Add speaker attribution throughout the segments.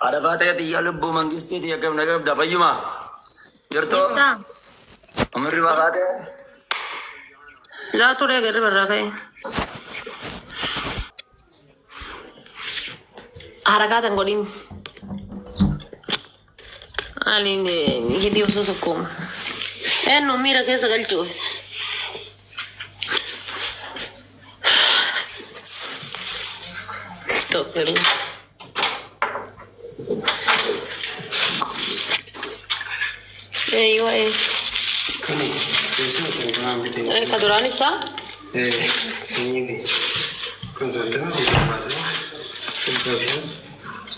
Speaker 1: Haadha Faaxee xiyyaa lubbuu mangistii xiyya kam nagaa qabda fayyuma. Jirtoo
Speaker 2: Jirtaa?
Speaker 1: umurri bafaatee.
Speaker 2: Laa turee garri barraa ka'e. Harakaatan godhin. Aliin hidhii osoo sukkuuma. Eenyu miira keessa galchuuf. Stop. Eeywa ee.
Speaker 3: Kuni teessuma kan duraan bitee.
Speaker 2: Ka duraan isaa
Speaker 3: Inni kun 30, 70,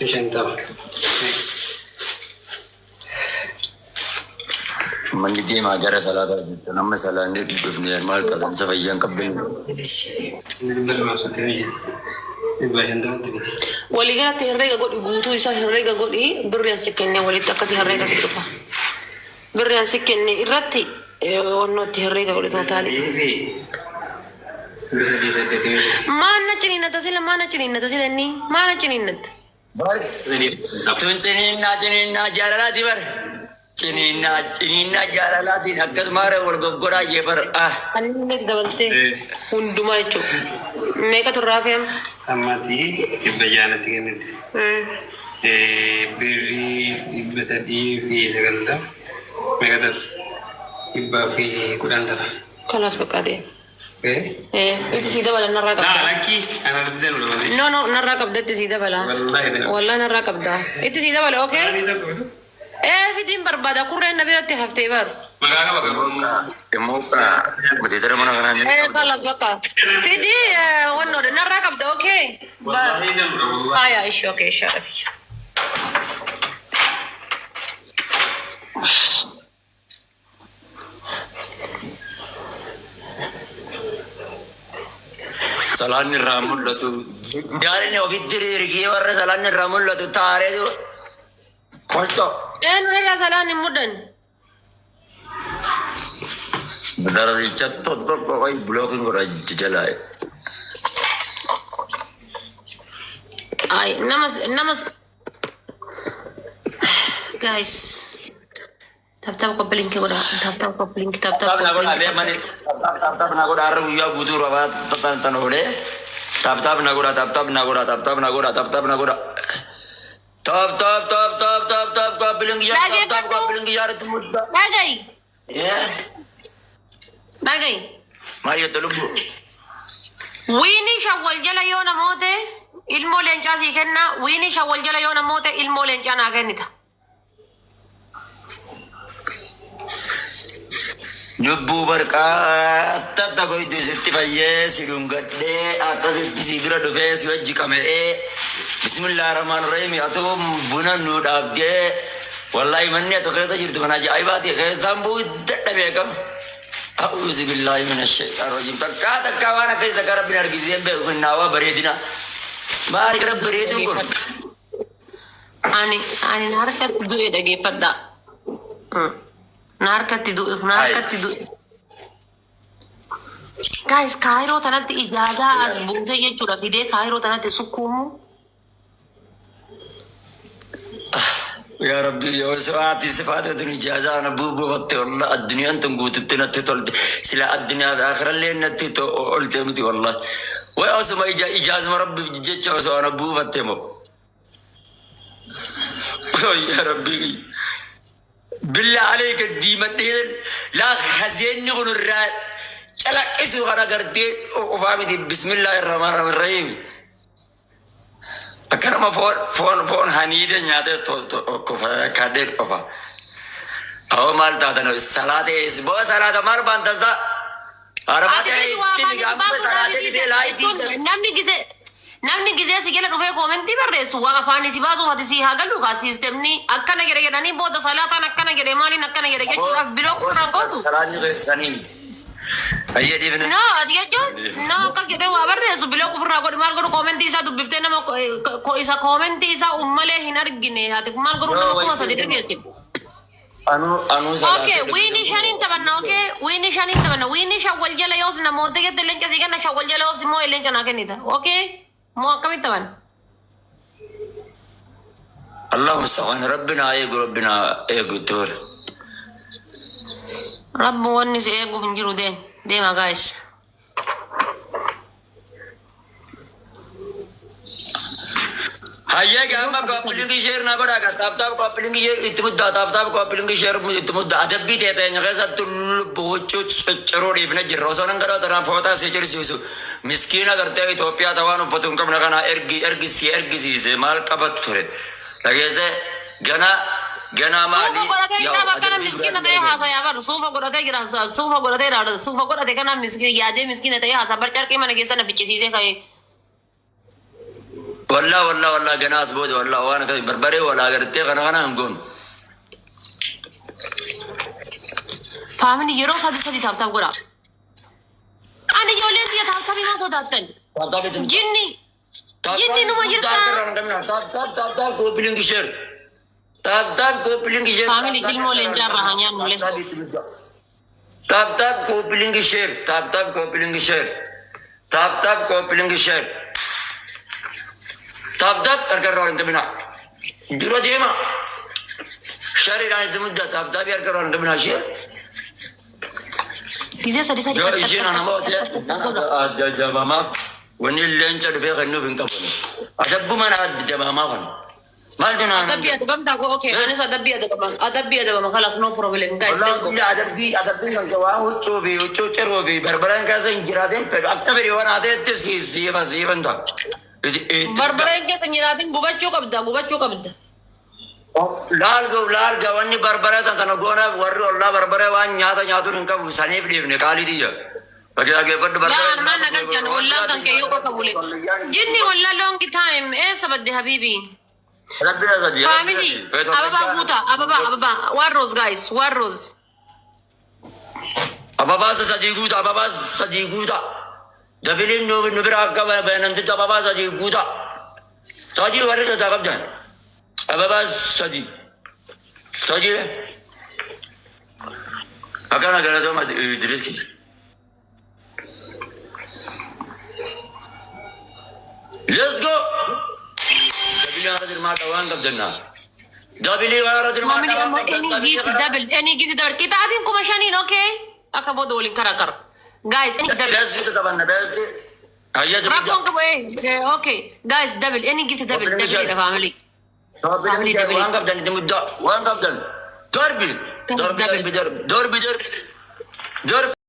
Speaker 3: 550, 50.
Speaker 1: Manni deemaa gara salaataa jirtu nama salaannee dhufnee maal qabansa fayyaan qabdeen.
Speaker 3: 235. 550tti biti.
Speaker 2: Waliigalatti herreega godhi, guutuu isaa herreega godhi, birri as kenne walitti akkasii herreega si dhufa. Birri as kenne irratti onnootti herreega godhi total.
Speaker 3: 3 fi 380.
Speaker 2: Maan na ciniinnata sila, maan na ciniinnata sila, inni maan na ciniinnata?
Speaker 1: Tun ciniinnaa ciniinnaa jaalalaati bar. Ciniinnaa ciniinnaa jaalalaatiin akkasuma wal goggodhaa jee bar. Ah.
Speaker 2: Ani inni dabaltee hundumaa jechuudha. Meeqa turraa fe'ama?
Speaker 3: Ammatti 600tti kennite. Birrii 390 meeqa ta'a? 110 ta'a.
Speaker 2: Kalaas bakka deema. Itti sii dabala, narraa
Speaker 3: Naa
Speaker 2: qabda.
Speaker 3: lakkii anarratti dabalu malee.
Speaker 2: No, no, narraa qabda, itti sii dabala.
Speaker 3: Wallaahi dabala.
Speaker 2: Wallaahi narraa qabda. Itti sii dabala, okay?
Speaker 3: Maalii tokko bitu?
Speaker 2: Ee, fidiin barbaada, kurreen na biratti haftee bar.
Speaker 3: Maqaa qaba garuu.
Speaker 1: Immoo mateetara mana kanaa ni
Speaker 2: Ee,
Speaker 1: qabda.
Speaker 2: kalaas bakka. Fidii wannoodha, narraa qabda, okay?
Speaker 3: Wallaahi dabala wallaahi.
Speaker 2: Haya, ishi, okay, ishi, haadhati.
Speaker 1: Salaanni irraa mul'atu. Gaarin ofitti riirgee warra salaanni irraa mul'atu taareetu kolco.
Speaker 2: Eenyu irraa salaan hin mudhanne?
Speaker 1: Darasicha tokko tokko qoy blockiin godha jalaa.
Speaker 2: Ay, namas, namas. Guys, tap tap copy link godha. Tap tap copy link, tap tap
Speaker 1: Tap na
Speaker 2: copy
Speaker 1: godha
Speaker 2: link.
Speaker 1: bee mani tap tap na godha, har'a guyyaa guutuu rabaa tan tan oolee. Tap tap na godha, tap tap na godha, tap tap na godha, tap tap na godha. Tap tap tap tap tap tap copy link yaa tap tap copy link yaa irratti mudda.
Speaker 2: Dhagayi, dhagayi.
Speaker 1: Maal jette lubbu?
Speaker 2: Win shawwal jala yoo namoota ilmoo leencaa sii kenna. Win shawwal jala yoo namoota ilmoo leencaa naa kennita.
Speaker 1: Lubbuu barqaa takka goytu sitti fayyee si dhungadhee akkasitti si bira dhufee si wajji qama'ee, bismillaahi rahmaan rahiim, atoo buna nu dhaabdee, wallaahi manni ati keessa jirtu mana ajaa'ibaati, keessaan bu'uu dadhabee kam. A'uuzu billaahi mina shaytaan rajiim. Takkaa takkaa waan akka isa rabbiin argisiisee beeku kennaawaa bareedina. Maali kana bareeduun kun?
Speaker 2: Ani na harkatti du'e, dhageeffadhaa. Na harkatti du'e, na harkatti du'e. Guys, kaayiroo tanatti ijaazaa as buutee jechuudha fidee kaayiroo tanatti sukkuumu.
Speaker 1: Yaa Rabbi, yoo sifaati sifaati tun ijaazaa ana buufatte, wallah addunyaan tun guututti natti tolte, sila addunyaa fi akhirallee natti olte miti, wallah. Way osuma ijaazuma Rabbi jecha osoo ana buufatte moo. Yaa Rabbi. Billaa aleeka diimadhee laa hazeenni kun irraa calaqqisu kana gartee qofaa miti, bismillaahi rahmaan rahiim. Akkanuma foon haniida nyaatee kadhee qofa. Awwa, maal taatan salaata eessi boo salaata maal baantansa?
Speaker 2: Ati beektu waa afaan itti baasuudhaa miti. Namni gisee si jala dhufee comment barreessu waa afaan si baasuuf ati si haa galu kaa, systemni akkana jedhe jedhanii booda salaataan akkana jedhe, maaliin akkana jedhe jechuudhaaf biroo kurraan gootu.
Speaker 1: Salaanni keessanii. Ayyee, dhiifne.
Speaker 2: No, ati jechuun nama akkas jedhee waa barreessu block ofirraa godhi, maal godhu, comment isaa dubbiftee nama isa comment isaa uummalee hin argine, ati maal godhu nama 3000 dhageessitu.
Speaker 1: Anuu salaata.
Speaker 2: Okay, win shaniin taphanna, okay? Win shaniin taphanna. Win shawwal jala yoos namoota jette leenca sii kenna, shawwal jala yoos immoo leenca naa kennita. Okay? Moo akkamitti taphanna?
Speaker 1: Allahu musta'aan, Rabbina eegu, Rabbina eegu itti fufe.
Speaker 2: Rabbi wanni si eeguuf hin jiru, deem deema guys.
Speaker 1: Hayyee, amma copy link share naa godhaa kan tap tap copy link share itti muddaa, tap tap copy link share itti muddaa. Adabbii ta'e teenya keessatti lubbu huccuu cicciruu dhiifne jirra. Osoo nan gadhaa tanaan footaa si cirsiisu miskiina gartee Itoophiyaa tawaan uffatu hin qabne kana ergi ergi si ergisiise maal qabatu ture. Dhageesse ganaa ganaa
Speaker 2: Suufa
Speaker 1: maali?
Speaker 2: godhatee
Speaker 1: Yaa
Speaker 2: jira bakka
Speaker 1: adabbii
Speaker 2: miskiina
Speaker 1: biraa
Speaker 2: ta'ee haasayaa bar suufa godhatee jira, suufa godhatee jira, suufa godhate kana miskiina yaadee miskiina ta'ee haasaa bar, carqii mana keessa na ficcisiisee ka'ee.
Speaker 1: Wallaa wallaa wallaa, ganaa as booda wallaa waan akkasii barbaree walaa gartee kana kana hin goonu.
Speaker 2: Family, yeroo sadi sadi tap tap godha. Ani ijoolleen biyya tap tapii maa sodaattan?
Speaker 1: Tap tap itti muddaa.
Speaker 2: Jinni jinni numa jirta.
Speaker 1: Tap tap tap tap copy link share. Tap tap copy link share.
Speaker 2: Family, ilmoo leencaa irraa haa nyaannu, let's go.
Speaker 1: Tap tap copy link share. Tap tap copy link share. Tap tap copy link share. Tap tap harka irraa hin qabinaa. Dura deema. Shareedhaan itti muddaa, tap tapii harka irraa hin qabinaa share.
Speaker 2: Gizee sadi sadi
Speaker 1: Yoo isheen nama adda jabamaaf wanni leenca dhufee kennuuf hin qabu. Adabbumaan adda jabamaa kana. Maal jenaan?
Speaker 2: Adabbii adabamtaa koo, okay, anis adabbii adabama, adabbii adabama, kalas, no problem guys, let's go.
Speaker 1: Wallaahi adabbii adabbii kan waan huccuu fi huccuu ciruu fi barbareen keessa hin jiraatin fedhu akka fedhi waan haateetti siifa siifan ta'a.
Speaker 2: Barbareen keessa hin jiraatin, gubachuu qabda, gubachuu qabda.
Speaker 1: Laalga laalga, wanni barbaree tan tana goona, warri ollaa barbaree waan nyaata nyaatuun hin qabu saniif dhiifne, qaalii tiyya. Fakkii dhaggeeffadhu.
Speaker 2: Yaa
Speaker 1: Barbaree.
Speaker 2: armaan nagalchan ollaan kan kee yoo qofa bule. Jinni wallaa long time, eessa badde habibi?
Speaker 1: Rabbi sadi.
Speaker 2: Family, ababaa guuta, ababaa, ababaa, one rose guys, one rose.
Speaker 1: Ababaa sadii guuta, ababaa sadii guuta. Dabiliin nu bira akka namtichi ababaa sadii guuta. Sadii warri tataa qabdan. Ababaa sadii. Sadii. Akkana galatooma Idris kiyya. Let's go! Dabilii warra dirmaadha waan qabdanna. Dabilii warra dirmaadha
Speaker 2: Family,
Speaker 1: waan
Speaker 2: ammoo
Speaker 1: qabdan.
Speaker 2: any gift double, any gift double. Qixaatiin 5,000n, okay? Akka booda waliin karaa kara. Guys, any double.
Speaker 1: Beessi taphanna beessi. Hayya.
Speaker 2: Rakkoon qabu okay. Guys, double, any gift double, double dha family. Family double.
Speaker 1: Waan qabdan itti muddaa waan qabdan. Darbi. Darbi darbi darbi darbi darbi. Darbi.